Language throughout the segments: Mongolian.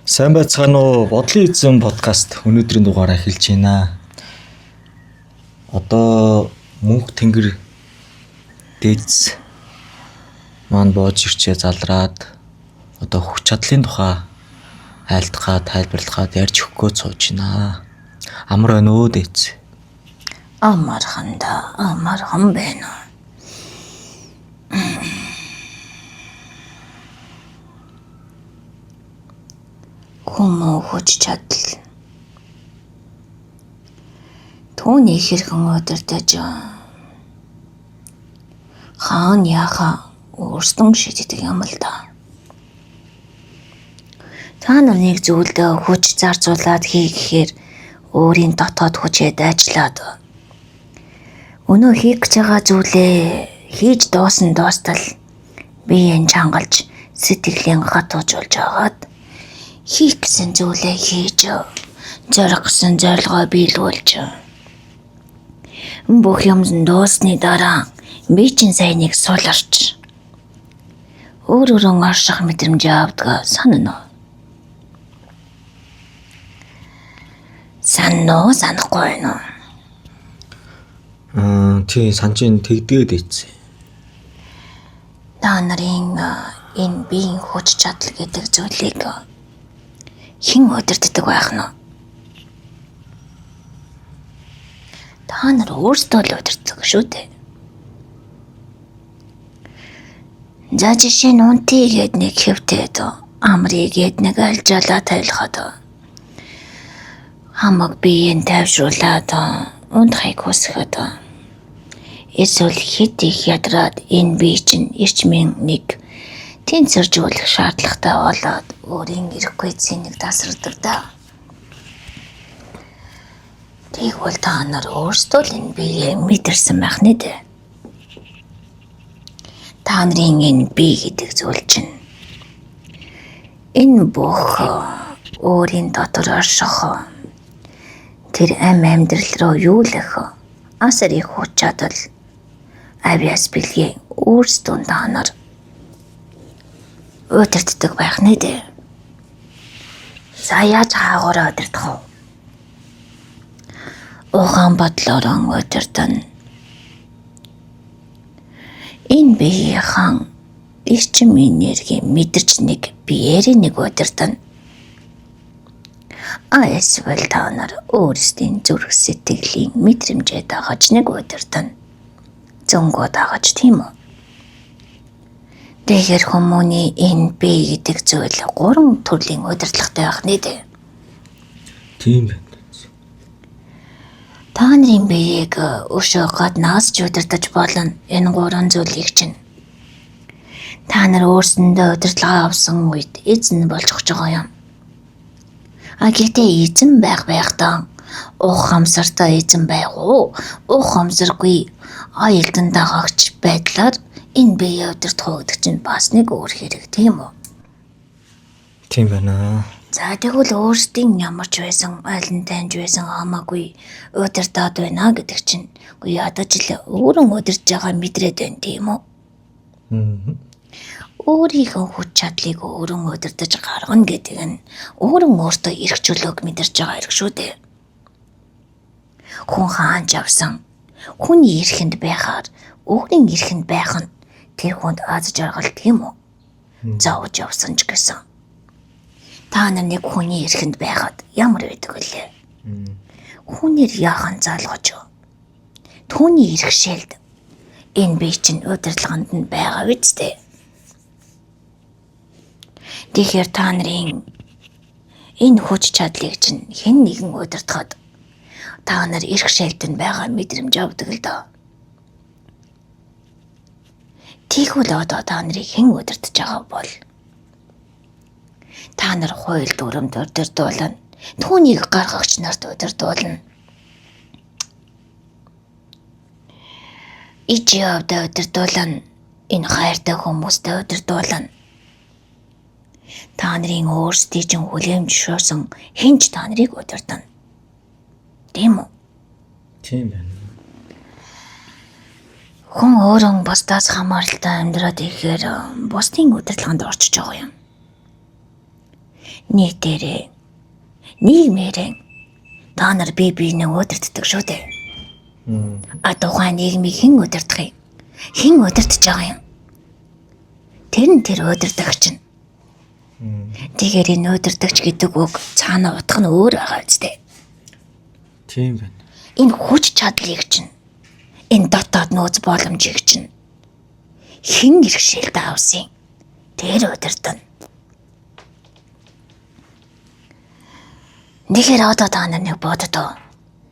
Сайн байцгаана уу? Бодлын эзэн подкаст өнөөдрийн дугаараа эхэлж байна. Одоо мөнх тэнгэр дээдс маань боож ирчээ залраад одоо хүч чадлын тухай айлтгаа тайлбарлахад ярьж өгөх гээд сууж байна. Амар байна уу дээдс? Амархан да, амархан байна. Хүмүүн хүч чадал түүний хэрхэн удирдах хаан яхаа өөрсдөн шийддэг юм л да. Та нар нэг зүйлдээ хүч зарцуулаад хий гэхээр өөрийн дотоод хүчээ дайчлаад өнөө хийх гэж байгаа зүйлээ хийж дуусан дуустал биеийн чангалж сэтгэлийн хатуужуулж агаад хийх гэсэн зүйлээ хийж зорих гэсэн зорилгоо биелүүлж бүх юм дууссаны дараа би чинь сайн нэг суларч өөр өөрөө орших мэдрэмж авдаг санана уу? Санана уу, санахгүй байна уу? Аа тий санаж ин тэгдгээд ийцээ. Та нарын энэ биеийн хүч чадал гэдэг зүйлийг хэн удирддаг байх нь вэ? Та нар өөрсдөө л удирддаг шүү дээ. За жишээ нь унтъя гээд нэг хэвтээд амрыг гээд нэг альжаалаа тайлхад хамаг биеийн тайвшруулад унтахыг хүсэхэд эсвэл хэд их ядраад энэ бие чинь эрчмийн нэг тэнцвэржүүлэх шаардлагатай болоод өөрийн ирэхгүй цэнийг тасардаг да. Тэгвэл та нар өөрсдөө л энэ биеэ мэдэрсэн байх нэ дээ. Та нарын энэ бие гэдэг зүйл чинь энэ бүх өөрийн дотор орших тэр ам амьдрал руу юу л их асар их хүч чадал авиас бэлгээ өөрсдөө та нар удирддаг байх нэ дээ. За яаж хаагаараа удирдах вэ? Ухаан бодлоор удирдана. Энэ биеийнхэн эрчим энерги мэдэрч нэг биеэрээ нэг удирдана. А эсвэл та нар өөрсдийн зүрх сэтгэлийн мэдрэмжээ дагаж нэг удирдана. Зөнгөө дагаж тийм үү? Тэгэхээр хүмүүний энэ бие гэдэг зүйл гурван төрлийн удирдлагатай байх нэ дээ. Тийм байна. Та нарын биеийг өшөө гаднаас ч удирдах болно. Энэ гурван зүйлийг чинь. Та нар өөрсөндөө удирдлага авсан үед эзэн болж өгч байгаа юм. А гэхдээ эзэн байх байхдаа уух хамсартай эзэн байх уу? Уух хамсаргүй аялдан дагагч байдлаар энэ бие удирдах уу гэдэг чинь бас нэг өөр хэрэг тийм үү? Тийм байна. За тэгвэл өөрсдийн ямар ч байсан аль нь таньж байсан хамаагүй удирдаад байна гэдэг чинь үгүй ядаж л өөрөө удирдах байгаа мэдрээд байна тийм үү? Өөрийнхөө хүч чадлыг өөрөө удирдах гаргана гэдэг нь өөрөө өөртөө эрх чөлөөг мэдэрч байгаа хэрэг шүү дээ. Хүн хаанч авсан хүний эрхэнд байхаар өөрийн эрхэнд байх нь тэр хүнд аз жаргал тийм үү? Зовж явсан ч гэсэн. Та нар нэг хүний эрхэнд байхад ямар байдаг вүлээ? Хүнээр яахан залгаж түүний эрхшээлд энэ бие чинь удирдлаганд нь байгаа үсттэй. Тэгэхээр та нарын энэ хүч чадлыг чинь хэн нэгэн удирдахад та нар эрхшээлд нь байгаа мэдрэмж авдаг л доо. Тэгвэл одоо та нарыг хэн удирдах байгаа бол та нар хууль дүрмд удирдуулна. Түүнийг гаргагч нарт удирдуулна. Ич явдаа удирдуулна. Энэ хайртай хүмүүстэй удирдуулна. Та нарын өөрсдийн чинь хүлээн зөвшөөрсөн хэн ч та нарыг удирдана. Тийм үү? Тийм байна. Хүн өөрөө бусдаас хамааралтай амьдраад ирэхээр бусдын удирдлаганд орчиж байгаа юм. Нийтээрээ нийгмээрээ та нар бие биенээ удирддаг шүү дээ. А тухайн нийгмийг хэн удирдах юм? Хэн удирдах байгаа юм? Тэр нь тэр удирдагч нь. Тэгэхээр энэ удирдагч гэдэг үг цаана утга нь өөр байгаа үстэй. Тийм байна. Энэ хүч чадлыг чинь энэ дотоод нөөц боломжийг чинь хэн иргэшээлд авсан тэр удирдана. Тэгэхээр одоо та нар нэг боддоо.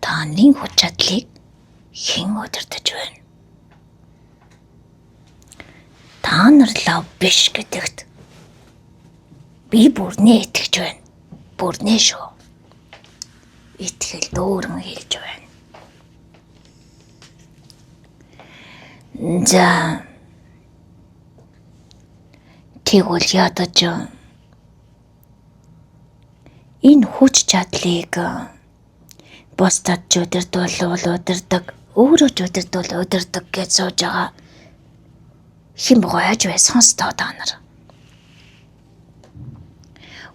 Та нарын хүч чадлыг хэн удирдах байна? Та нар лав биш гэдэгт би бүрнээ итгэж байна. Бүрнээ шүү. Итгэл дүүрэн хэлж байна. За тэгвэл ядаж энэ хүч чадлыг бусдад ч удирдуулвал удирдаг, өөрөө ч удирдуул удирдаг гэж сууж байгаа хэн гоож бай сонстоо та нар.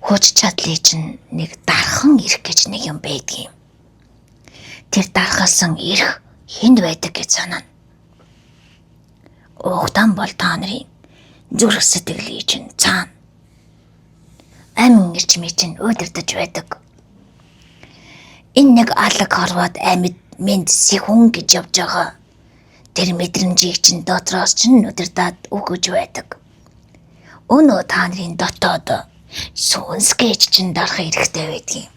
Хүч чадлыг чинь нэг дархан эрх гэж нэг юм байдгийн. Тэр дархалсан эрх хүнд байдаг гэж санана. Угтан бол та нарын зүрх сэтгэлийг чинь цаана амин эрчмээ чинь удирдах байдаг. Энэ нэг алаг хорвоод амьд мэнд сэхүн гэж явж байгаа. Тэр мэдрэмжийг чинь дотроос чинь удирдаад өгөж байдаг. Өнөө та нарын дотоод сүнс гэж чинь дарах хэрэгтэй байдгийн.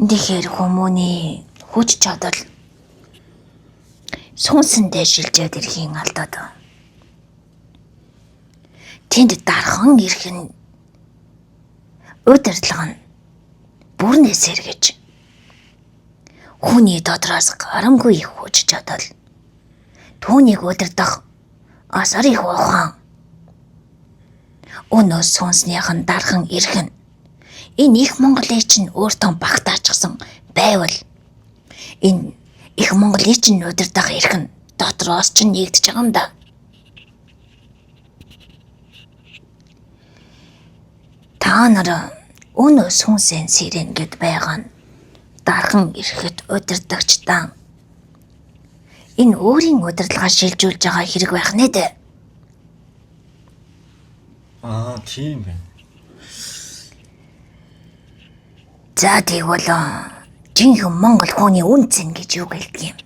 Тэгэхээр хүмүүний хүч чадал сүнсэндээ шилжээд ирэхийн алдаад. Тэнд дархан ирэх нь удирдлага нь бүрнээс эргэж хүний дотроос гарамгүй их хүч чадал түүнийг удирдах асар их ухаан өнөө сүнснийхэн дархан ирэх нь энэ их Монголыг чинь өөртөө багтаачихсан байвал энэ их Монголыг чинь удирдах эрх нь дотроос чинь нэгдэж байгаа юм да. Та нар өнөө сүнсэн сэрэн гэд байгаа нь дархан ирэхэд удирдагч таа. Энэ өөрийн удирдлагаа шилжүүлж байгаа хэрэг байх нэ дээ. Аа, тийм байна. За тэгвэл жинхэнэ монгол хүний үнцэн гэж юу гэлдэг юм?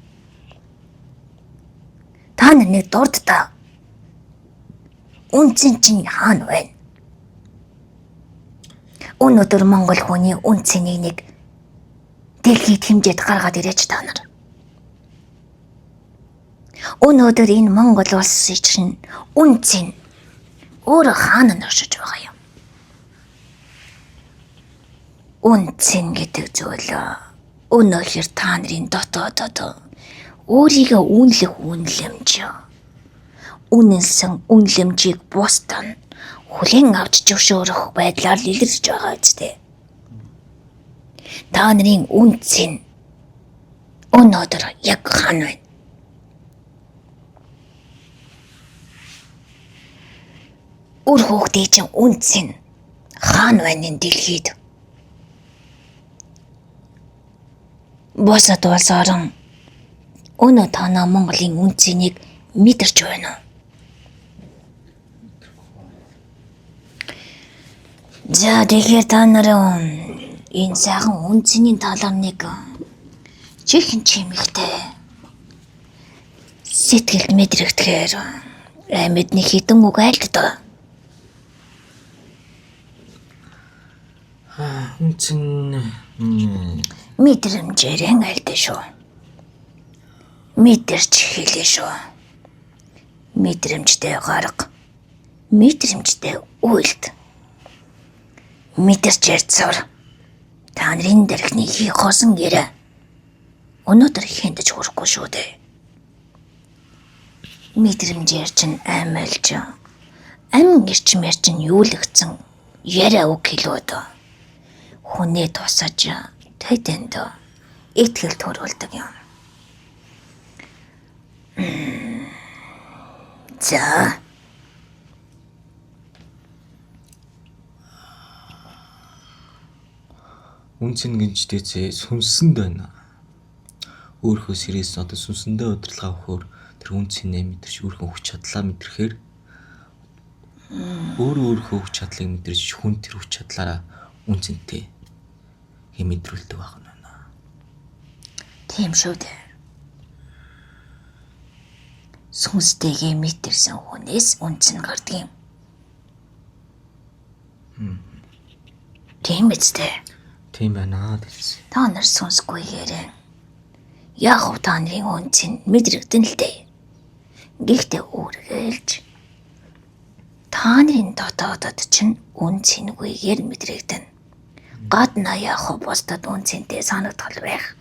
Та нар нэг дурд та. Үнцэн чинь хаана байна? Өнөөдөр монгол хүний үнцнийг нэг дэлхийд хэмжээд гаргаад ирээч та нар. Өнөөдөр энэ Монгол улсын чинь үнцэн өөрөө хаана нөршиж байгаа юм? Үнцэн гэдэг зүйл өнөөхөр та нарын дотоодод өөрийгөө үнэлэх үнэлэмж, үнэлсэн үнэлэмжийг бусдад нь хүлээн авч зөвшөөрөх байдлаар л илэрч байгаа үстэй. Та нарын үнцэн өнөөдөр яг хаана байна? Үр хүүхдийн чинь үнцэн хаана байна энэ дэлхийд? Босод улс орон өнөө танаа Монголын үнцнийг мэдэрч байна уу? За тэгэхээр та нар энэ сайхан үнцний талаар нэг чихэн чимэгтэй сэтгэлд мэдрэгдэхээр амьд нэг хитэн үг айлддаг. Үнцэн мэдрэмжээрэн айлдаа шүү. Мэдэрч хэлээ шүү. Мэдрэмжтэй гарга, мэдрэмжтэй үйлд. Мэдэрч ярьцаар та нарын дэрхний хийх хосон яриа өнөөдөр хиндэж хүрэхгүй шүү дээ. Мэдрэмжээр чинь аймалж амин эрчмээр чинь юулэгдсэн яриа үг хэлүүд хүнээ тусаж тэдэнд итгэл төрүүлдэг юм. За. Үнэ цэн гинж дээдсээ сүнсэнд байна. Өөрийнхөө сэрээс одоо сүнсэндээ удирдлага өгөхөөр тэр үнэ цэнээ мэдэрч өөрийнхөө хүч чадлаа мэдрэхээр өөрөө өөрийнхөө хүч чадлыг мэдэрч хүн тэр хүч чадлаараа үнэ цэнтэй хэм мэдрүүлдэг байх нь байна. Тийм шүү дээ. Сүнстэйгээ мэдэрсэн хүнээс үнэ цэн гардаг юм. Тийм биз дээ. Тийм байна дээдс. Та нар сүнсгүйгээр яг вэ та нарын үнэ цэн мэдрэгдэн л дээ. Гэхдээ үргэлж та нарын дотоодод чинь үнэ цэнгүйгээр мэдрэгдэнэ. Гадна яг вэ бусдад үнэ цэнтэй санагдах байх.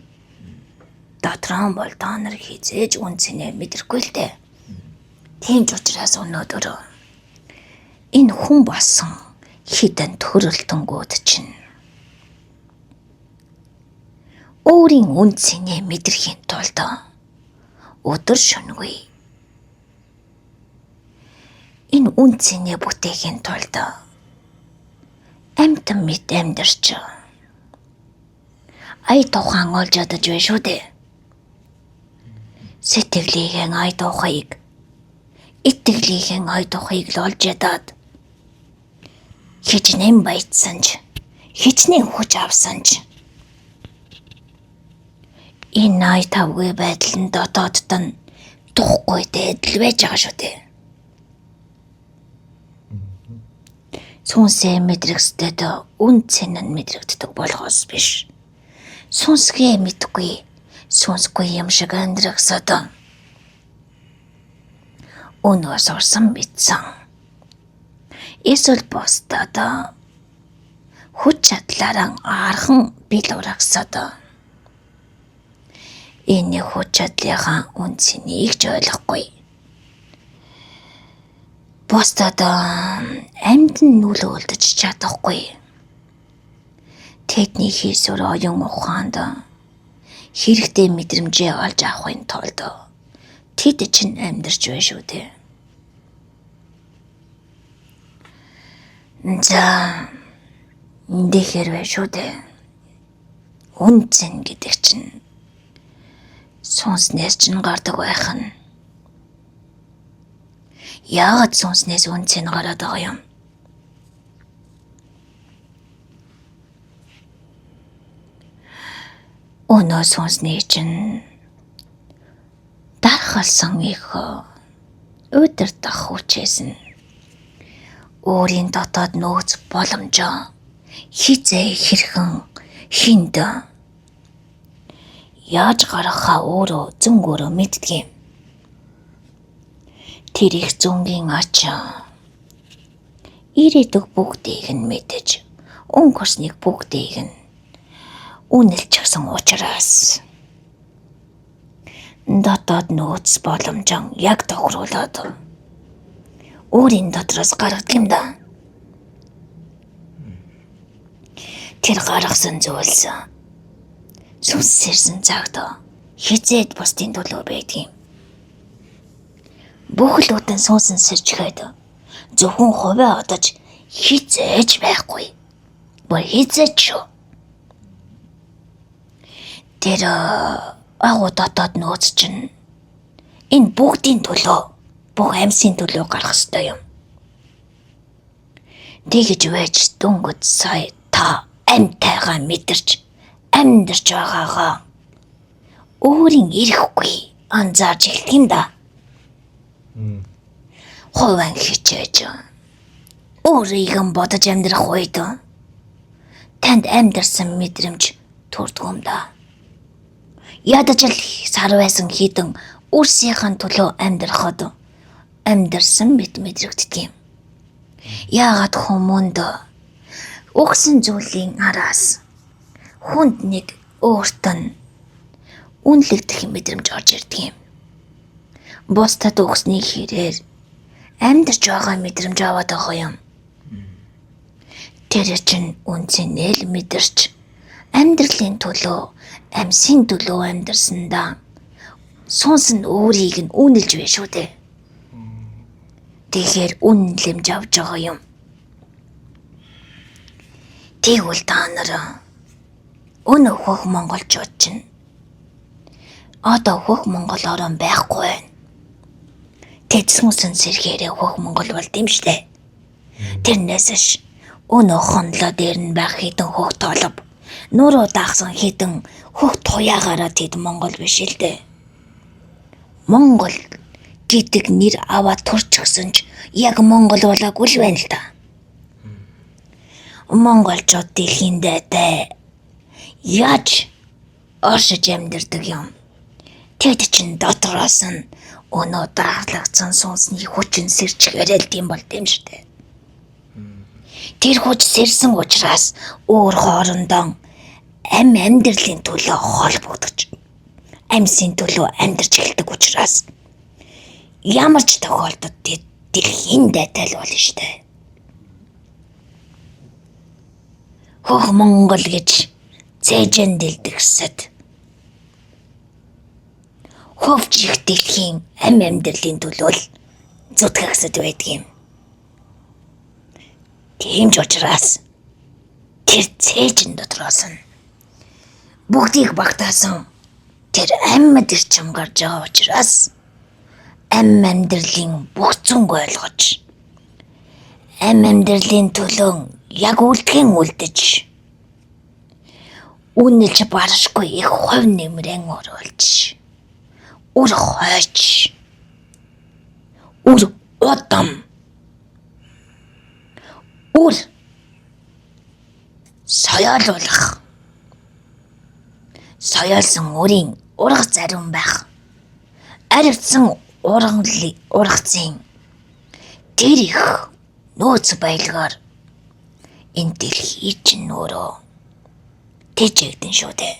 Дотроо бол та нар хизээж үнэ цэнээ мэдрэхгүй л дээ. Тийм ч учраас өнөөдөр энэ хүн болсон хідэн төрөлтөнгүүд чинь өөрийн үнэ цэнээ мэдрэхийн тулд өдөр шөнөгүй энэ үнэ цэнээ бүтээхийн тулд амьтан мэт амьдарч ая тухайн олж ядаж байна шүү дээ. Сэтгэлийнхэн ая тухайг, итгэлийнхэн ая тухайг л олж ядаад хичнээн баяжсан ч, хичнээн хүч авсан ч энэ ая тавгүй байдал нь дотоодд нь тухгүй дээдл байж байгаа шүү дээ. Сүнсээ мэдрэгсдэд үн цэн нь мэдрэгддэг болохоос биш. Сүнсгээ мэдгүй, сүнсгүй юм шиг амьдрахсад өнөөс орсон мэдсэн. Эсвэл бусдад хүч чадлаараа аархан бил урагсад энэ хүч чадлынхаа үн цэнийг ч ойлгохгүй. Бусдад амьд нь нүлөөлдөж чадахгүй. Тэдний хийсвэр оюун ухаанд хэрэгтэй мэдрэмжээ олж авахын тулд тэд чинь амьдарч байна шүү дээ. За тэгэхээр байна шүү дээ. Үн цэн гэдэг чинь сүнснээс чинь гардаг байх нь. Яагаад сүнснээс үн цэн гараад байгаа юм? Өнөө сүнсний чинь дархалсан их удирдах хүчээс нь өөрийн дотоод нөөц боломжоо хизээ хэрхэн хинд яаж гаргахаа өөрөө зөнгөөрөө мэддэг юм. Тэр их зөнгийн ач ирээдүг бүгдийг нь мэдэж, өнгөрснийг бүгдийг нь үнэлчихсэн учраас дотоод нөөц боломжоо яг тохируулаад өөрийн дотроос гаргадаг юм да. Тэр гаргасан зүйлс сүнс сэрсэн цагт хизээд бусдын төлөө байдаг юм. Бүх л үтэн сүнсэн сэрчгээд зөвхөн хувиа одож хизээж байхгүй. Бүр хизээж шүү. Тэр агуу дотоод нөөц чинь энэ бүгдийн төлөө, бүх амьсын төлөө гарах ёстой юм. Тэгж байж дөнгөж сая та амьтайгаа мэдэрч амьдарч байгаагаа өөрийн ирэхгүй анзаарч эхэлдэг юм да. Хуван хичээж өөрийгөө бодож амьдрах үед танд амьдарсан мэдрэмж төрдөг юм да. Ядаж л сар байсан хідэн үрсийнхэн төлөө амьдрахад амьдарсан мэт мэдрэгддэг юм. Яагаад хүмүүнд өгсөн зүйлийн араас хүнд нэг өөрт нь үнэлэгдэх мэдрэмж орж ирдэг юм. Бусдад өгсөний хэрээр амьдарч байгаа мэдрэмж аваад байгаа юм. Тэр чинь үнцэнэл мэдэрч амьдралын төлөө, амьсын төлөө амьдарсандаа сүнс нь өөрийг нь үнэлж байна шүү дээ. Тэгэхээр үнэлэмж авч байгаа юм. Тэгвэл та нар Өнөө хөх монголчууд чинь одоо хөх монгол орон байхгүй байна. Тэд сүнсэн сэргээрээ хөх монгол болд юм штэ. Тэрнээс ш өнөө хонлоо дээр нь байх хэдэн хөх толб нуруу даахсан хэдэн хөх туяагаараа тэд монгол биш л дээ. Монгол гэдэг нэр аваад төрчихсөн ч яг монгол болоогүй л байна л да. Монголчууд дэлхийн дайтай яаж оршиж амьдардаг юм. Тэд чинь дотроос нь өнөө даарлагдсан сүнсний хүчин сэрчгээрээ л тийм болд юм штэ. Тэр хүч сэрсэн учраас өөр хоорондоо ам амьдралын төлөө холбогдож амьсын төлөө амьдарч эхэлдэг учраас ямар ч тохиолдолд тэд дэлхийн дайтай л болно штэ. Хөх монгол гэж цээжэн дэлдэгсэд хөвч их дэлхийн ам амьдралын төлөө л зүтгэгсэд байдаг юм. Тийм ч учраас тэр цээжин дотроос нь бүгдийг багтаасан тэр амьд эрчим гарч байгаа учраас ам амьдралын бүх зүнг ойлгож ам амьдралын төлөө яг үлдэхин үлдэж үнэлж баршгүй их хувь нэмрэн оруулж үр хойч үр удам үр соёолуулах соёолсон үрийн урга зариун байх аривцсан ургацын тэр их нөөц баялгаар энэ дэлхий чинь өөрөө тэжээгдэн шүү дээ.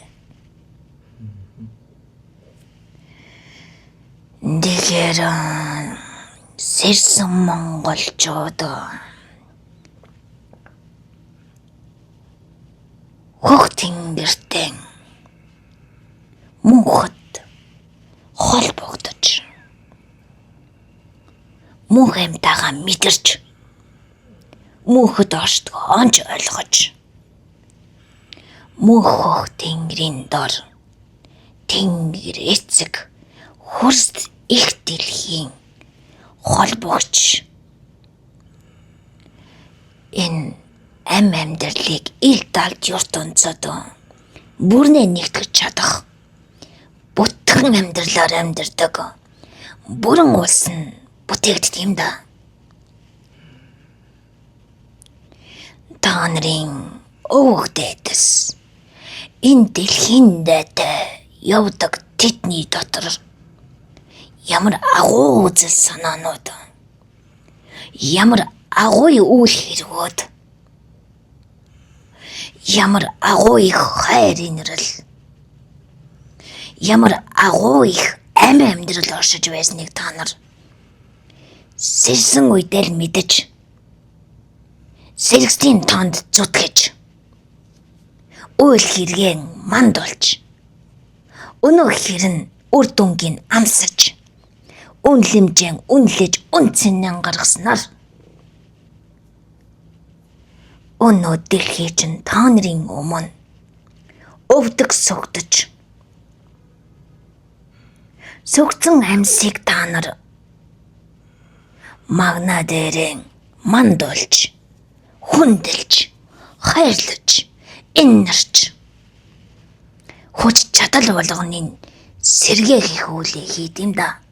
Тэгэхээр сэрсэн монголчууд хөх тэнгэртэй мөнхөд холбогдож мөнх амьтаагаа мэдэрч мөнхөд оршдог онж ойлгож мөнх хөх тэнгэрийн дор тэнгэр эцэг хөрст их дэлхийн холбогч энэ ам амьдралыг ил далд ертөнцид бүрнээ нэгтгэж чадах бүтгэн амьдралаар амьдардаг бүрэн улс нь бүтээгддэг юм да. Та нарын өвөг дээдэс энэ дэлхийн дайтай явдаг тэдний дотор ямар агуу үзэл санаанууд, ямар агуу үйл хэрэгүүд, ямар агуу их хайр инрэл, ямар агуу их ам амьдрал оршиж байсныг та нар сэрсэн үедээ л мэдэж, сэргэслийн тонд зүтгэж, үйл хэрэгэн манд болж, өнөө хэрэн үр дүнгийн амсаж, үнлэмжэн үнлэж үнцэнэн гаргаснаар өнөө дэлхий чинь та нарын өмнө өвдөг сүгдэж сүгдсэн амьсыг та нар магна дээрэн манд болж, хүндэлж, хайрлаж, энэрч хүч чадал болгоныг сэргээх их үйлээ хийд юм да.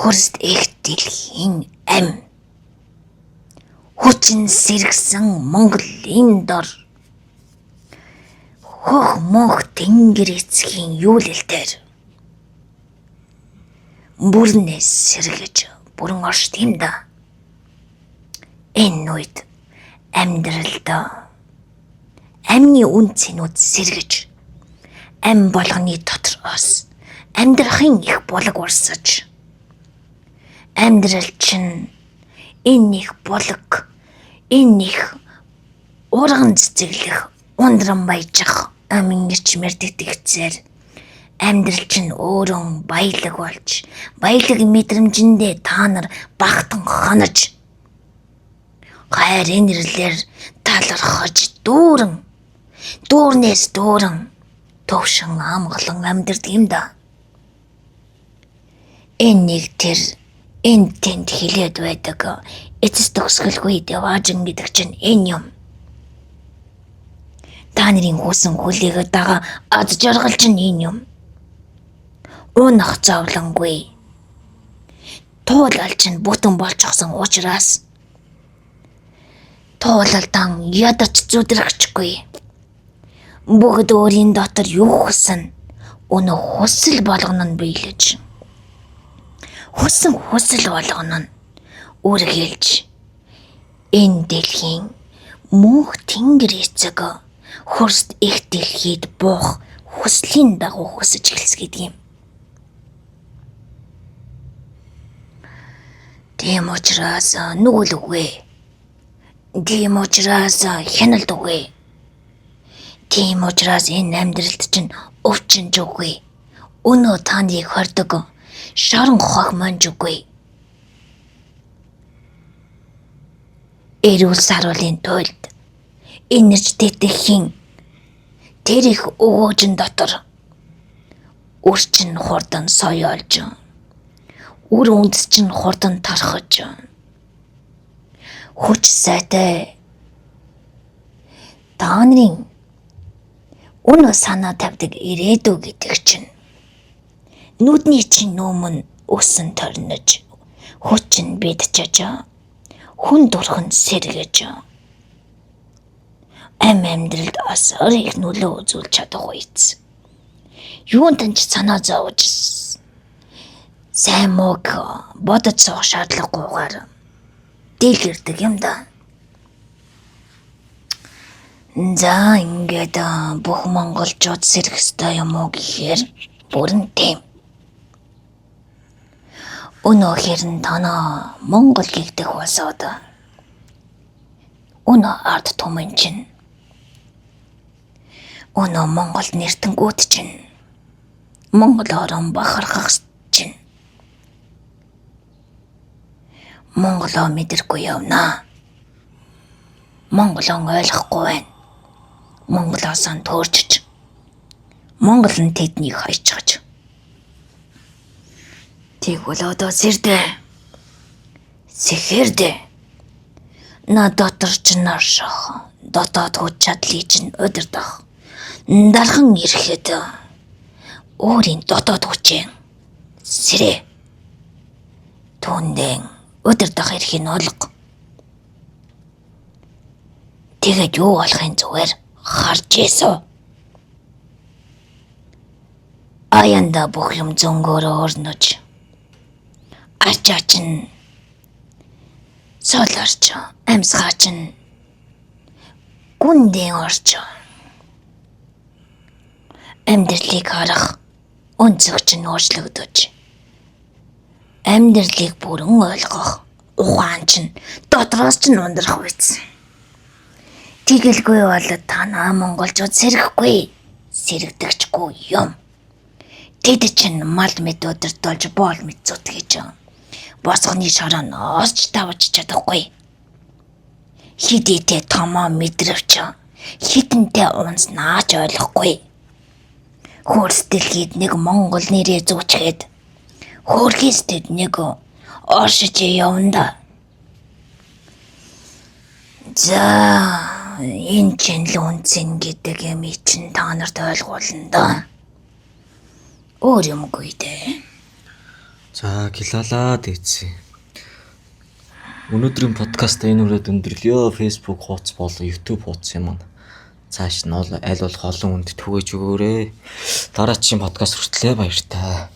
Хөрст их дэлхийн ам хүчин сэргсэн Монголын дор хөх мөнх тэнгэр эцгийн юулэлтээр бүрнээс сэргэж бүрэн оршд юм да. Энэ үед амьдралд амны үн цэнүүд сэргэж ам болгоны дотроос амьдрахын их булаг урсаж амьдрал чинь энэ их булаг, энэ их урган цэцэглэх, ундран баяжих амин ирчмэр тэтгэцээр амьдрал чинь өөрөө баялаг болж, баялаг мэдрэмжиндээ та нар багтан хонож хайр инэрлэр Талархаж дүүрэн дүүрнээс дүүрэн төвшин амгалан амьдардаг юм да. Энэ нэг тэр энэ тэнд хилээд байдаг эцэс төгсгөлгүй деваажин гэдэг чинь энэ юм. Та нарын хүсэн хүлээгээд байгаа аз жаргал чинь энэ юм. Унах зовлонгүй. Туулал чинь бүтэн болчихсон учраас туулалдан ядарч зүдрэхчгүй. Бүгд өөрийн дотор юу хүсэн өнөө хүсэл болгоно нь биелэж. Хүсэн хүсэл болгоно нь үргэлж энэ дэлхийн мөнх тэнгэр эцэг хөрст их дэлхийд буух хүслийн дагуу хүсэж эхэлсэн гэдэг юм. Тийм учраас нүгэл үгүй. Тийм учраас хяналт үгүй. Тийм учраас энэ амьдралд чинь өвчин ч үгүй. Өнөө таныг хордог шорон хох манж үгүй. Эрүүл саруулын тулд энерж тэтгэхийн тэр их өгөөжин дотор өрчин хурдан соёолж үр үндэс чинь хурдан тархаж хүч сайтай та нарын үнэ санаа тавьдаг ирээдүй гэдэг чинь нүдний чинь өмнө өсөн торнож хүч нь бидчиж хүн дурхан сэргэж ам амьдралд асар их нөлөө үзүүлж чадах үйц. Юунтан ч санаа зовж сайн мууг бодож суух шаардлагагүйгээр дэлгэрдэг юм да. За ингээд бүх монголчууд сэрэх ёстой юм уу гэхээр бүрэн тийм. Өнөө хэрэн танаа Монгол гэгдэх улсууд өнөө ард түмэн чинь өнөө Монгол нэртэнгүүд чинь Монгол орон бахархах чинь Монголоо мэдрэхгүй явнаа. Монголон ойлгохгүй байна. Монголоос нь төөрчж Монгол нь тэднийг хайчихж. Тэгвэл одоо сэрдэ. Сэхэрдэ. На дотор ч наршах. Дотоод хүч чадлыг чинь удирдах. Дархан ирэхэд өөрийн дотоод хүчээ сэрэ. Түүндэн удирдах эрхийг олго. Тэгээд юу болохын зүгээр харж ийсв. Аянда бүх юм зөнгөөрөө өрнөж ачаа чинь солорч амьсгаа чинь гүндэн орч амьдралыг харах өнцөг чинь өөрчлөгдөж амьдралыг бүрэн ойлгох ухаан чинь дотроос чинь ундрах үйц. Тэгэлгүй бол танаа монголчууд сэрэхгүй сэрэгдэгчгүй юм. Тэд чинь мал мэд удирдуулж боол мэд зүтгэж босгоны шорооноос ч тавж чадахгүй. Хидийтэй томоо мэдрэвч хитэнтэй унснаа ч ойлгохгүй. Хөрс дэлхийд нэг монгол нэрээ зүүчгээд хөөрхийс тэд нэг оршиж явна да. За энэ чинь л үнцэн гэдэг юм чинь та нарт ойлгуулна да. Өөр юмгүй дээ. За килалаа дээдсэн. Өнөөдрийн подкаст энэ үрээд өндөрлөё. Facebook хуудас болон YouTube хуудас юм аа. Цааш нь аль болох олон хүнд түгээж өгөөрэй. Дараагийн подкаст хүртлээ баяртай.